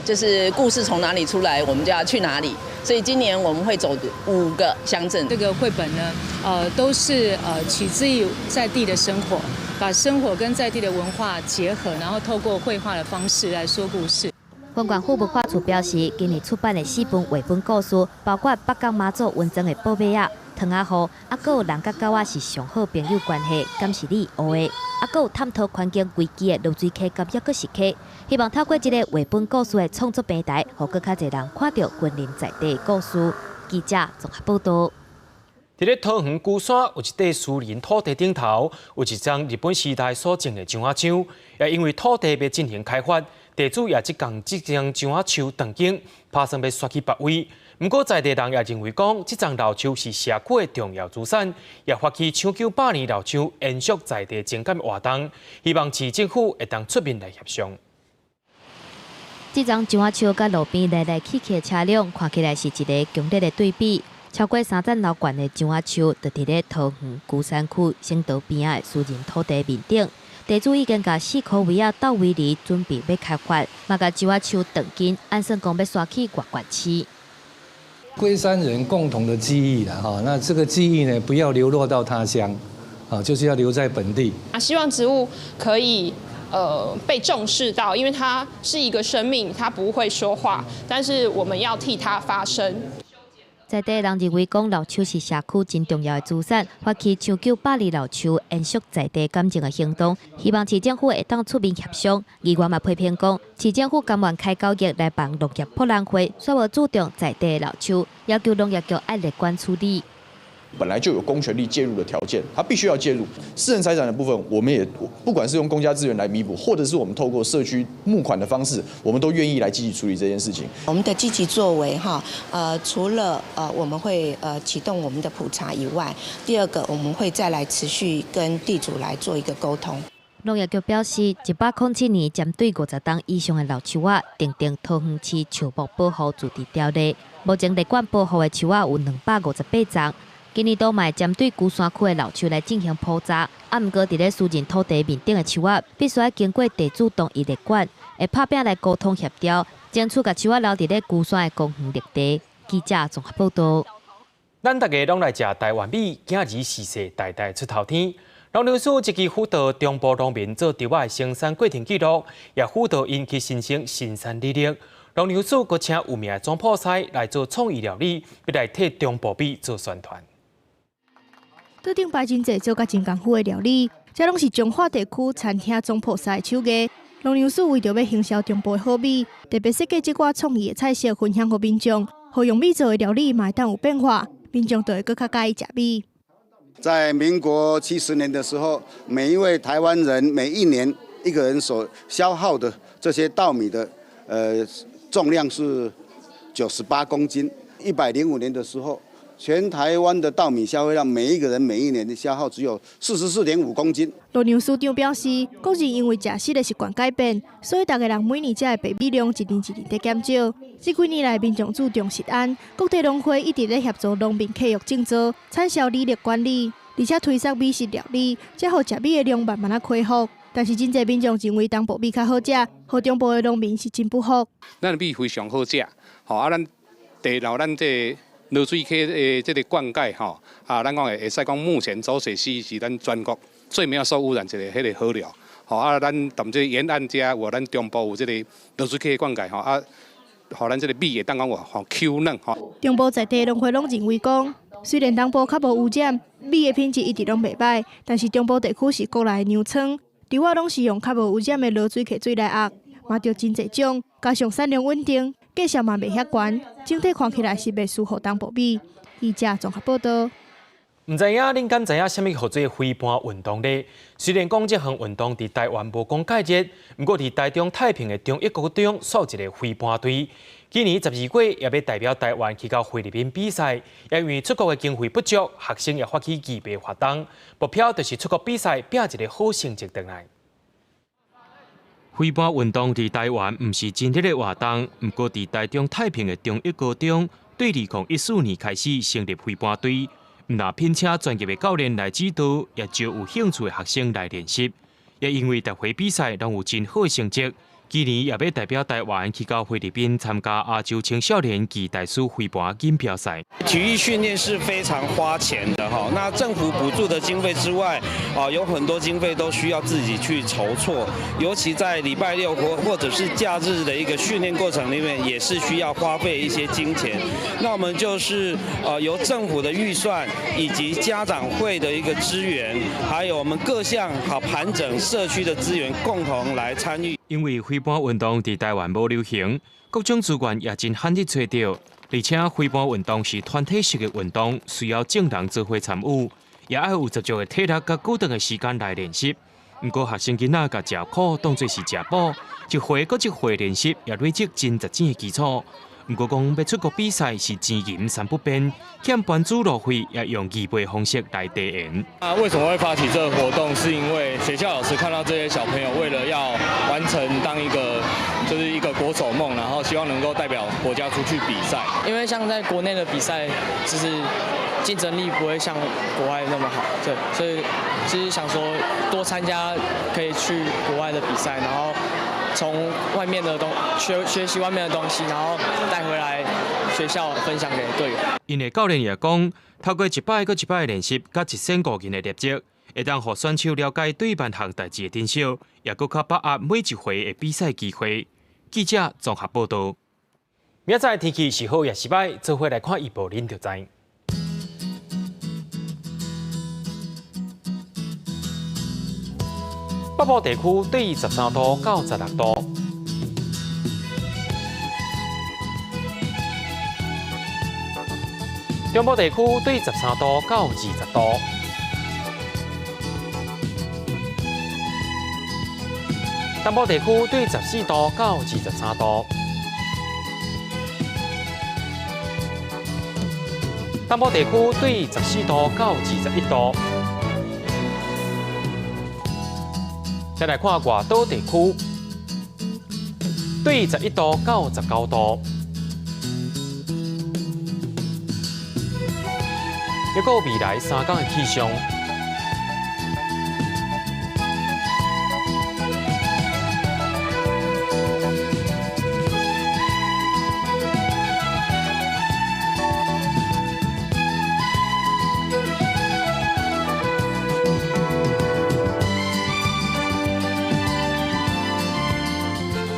就是故事從哪裡出來，我們就要去哪裡。所以今年我們會走5個鄉鎮。這個繪本呢，都是取自於在地的生活，把生活跟在地的文化結合，然後透過繪畫的方式來說故事。雲縣府文化處表示，今年出版的4本繪本故事，包括北港媽祖文裝的寶馬仔、糖仔雨，抑閣有人佮狗仔是上好朋友關係，敢是你學的？抑閣有探討環境危機的濁水溪敢猶閣是溪，希望透過這個繪本故事的創作平台，予閣較濟人看著雲林在地的故事。記者綜合報導。佇咧桃園龜山有一塊私人土地頂頭，有一叢日本時代所種的樟仔樹，也因為土地欲進行開發，地主也這共這叢樟仔樹斷根，拍算欲徙去別位。毋過在地人也認為講，這叢老樹是社區的重要資產，也發起搶救百年老樹、延續在地情感活動，希望市政府會當出面來協商。這叢樟仔樹佮路邊來來去去的車輛，看起來是一个強烈的對比。超過3層樓懸的樟仔樹，就佇咧桃園龜山區省道邊仔的私人土地面頂。地主已經共四箍圍仔鬥圍籬，準備欲開發，嘛共樟仔樹斷根，按算講欲徙去外縣市。龜山人共同的記憶啦，哈，那這個記憶呢，不要流落到他鄉，啊，就是要留在本地。啊，希望植物可以被重視到，因為它是一個生命，它不會說話，但是我們要替它發聲。在地人認為講老樹是社區真重要的資產，發起搶救百里老樹、延續在地感情的行動，希望市政府會當出面協商。議員嘛批評講，市政府甘願開9億來辦農業博覽會，卻無注重在地的老樹，要求農業局愛列管處理。本來就有公權力介入的條件，他必須要介入私人財產的部分，我們也不管是用公家資源來彌補，或者是我們透過社區募款的方式，我們都願意來積極處理這件事情。我們的積極作為哈，除了我們會啟動我們的普查以外，第二個我們會再來持續跟地主來做一個溝通。農業局表示，107年針對50冬以上的老樹仔，訂定桃園市樹木保護自治條例，目前列管保護的樹仔有258叢。今年度嘛會針對龜山區的老樹來進行普查，啊，毋過佇咧私人土地面頂的樹仔，必須愛經過地主同意列管，會拍拚來溝通協調，爭取共樹仔留佇咧龜山的公園綠地。記者綜合報導。咱大家攏來食台灣米，囝兒世世代代出頭天。農糧署積極輔導中部農民做稻仔生產過程記錄，也輔導𪜶去申請生產履歷。農糧署閣請有名的總鋪師來做創意料理，欲來替中部米做宣傳。桌頂擺真濟做甲真功夫的料理，這攏是彰化地區餐廳總鋪師的手藝。農糧署為著欲行銷中部的好米，特別設計這寡創意的菜色分享予民眾，予用米做的料理嘛會當有變化，民眾就會閣較佮意食米。在民國70年的時候，每一位台灣人每一年一個人所消耗的這些稻米的重量是98公斤。105年的時候，全台灣的稻米消費量，每一個人每一年的消耗只有44.5公斤。農糧署長表示，國人因為食食的習慣改變，所以逐家人每年食的白米量一年一年佇減少。這幾年來，民眾注重食安，各地農會一直咧協助農民契約種植、產銷履歷管理，而且推廣美食料理，才予食米的量慢慢仔恢復。但是，真濟民眾認為東部米較好食，予中部的農民是真不服。咱的米非常好食，吼啊，咱第二咱這個濁水溪的這個灌溉吼，啊，咱講會會使講目前濁水溪是咱全國最沒有受污染一个彼個河流，吼啊，咱踮這沿岸遮有咱中部有這個濁水溪的灌溉吼啊，予咱這個米會當講有吼 Q 嫩吼。中部在地農會攏認為講，雖然東部較無污染，米的品質一直攏袂䆀，但是中部地區是國內糧倉，稻仔攏是用較無污染的濁水溪水來壓，嘛著真濟種，加上產量穩定，價數嘛袂遐懸，整體看起來是袂輸予東部米。記者綜合報導。毋知影恁敢知影啥物號做飛盤運動咧？雖然講這項運動佇台灣無講蓋熱，毋過佇台中太平的中一高中，煞有一個飛盤隊。今年12月也欲代表台灣去到菲律賓比賽，因為出國的經費不足，學生也發起義賣活動，目標就是出國比賽，拼一個好成績轉來。飛盤運動佇台灣毋是真熱的活動，毋過佇台中太平的中一高中，對2014年開始成立飛盤隊，毋但聘請專業的教練來指導，也招有興趣的學生來練習。也因為逐回比賽攏有真好的成績，今年也欲代表台灣去到菲律賓參加亞洲青少年暨大師飛盤錦標賽。體育訓練是非常花錢的哈，那政府補助的經費之外，啊，有很多經費都需要自己去籌措，尤其在禮拜六或者是假日的一個訓練過程裡面，也是需要花費一些金錢。那我們就是由政府的預算以及家長會的一個資源，還有我們各項好盤整社區的資源，共同來參與。因為飛盤運動佇台灣無流行，各種資源也真罕得揣著。而且飛盤運動是團體式的運動，需要眾人做伙參與，也愛有十足的體力佮固定的時間來練習。毋過學生囡仔共食苦當做是食補，一回閣一回練習，也累積真實戰的基礎。毋過講欲出國比賽是錢銀三不便，欠班主路費也用義賣方式來支援。啊，為什麼會發起這個活動？是因為學校老師看到這些小朋友為了要完成當一個就是一個國手夢，然後希望能夠代表國家出去比賽。因為像在國內的比賽，就是競爭力不會像國外那麼好，對，所以就是想說多參加可以去國外的比賽，然後從外面的東學學習外面的東西，然後帶回來學校分享給隊員。𪜶的教練也講，透過一擺閣一擺練習，佮一線五人的練習，會當予選手了解對萬項代誌的珍惜，也閣較把握每一回的比賽機會。記者綜合報導。明仔載天氣是好抑是䆀，做伙來看預報，恁就知。北部地區對13度到16度，中部地區對13度到20度，東部地區對14度到23度，東部地區對14度到21度。再來看外島地區，對11度到19度。一個未來3天的氣象。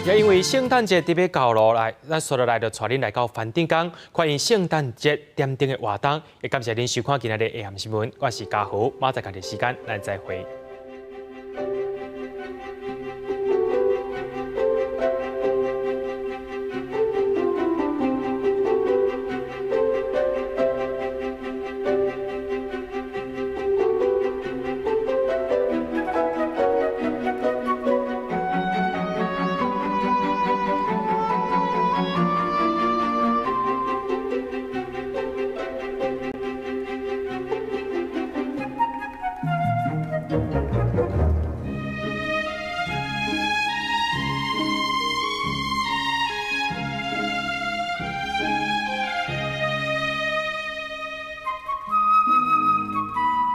也因為聖誕節特別到囉來，咱紲落來就帶恁來到梵頂宮，看𪜶聖誕節點燈的活動。也感謝恁收看今仔日的下暗新聞，我是嘉豪，明仔載仝時間，咱再會。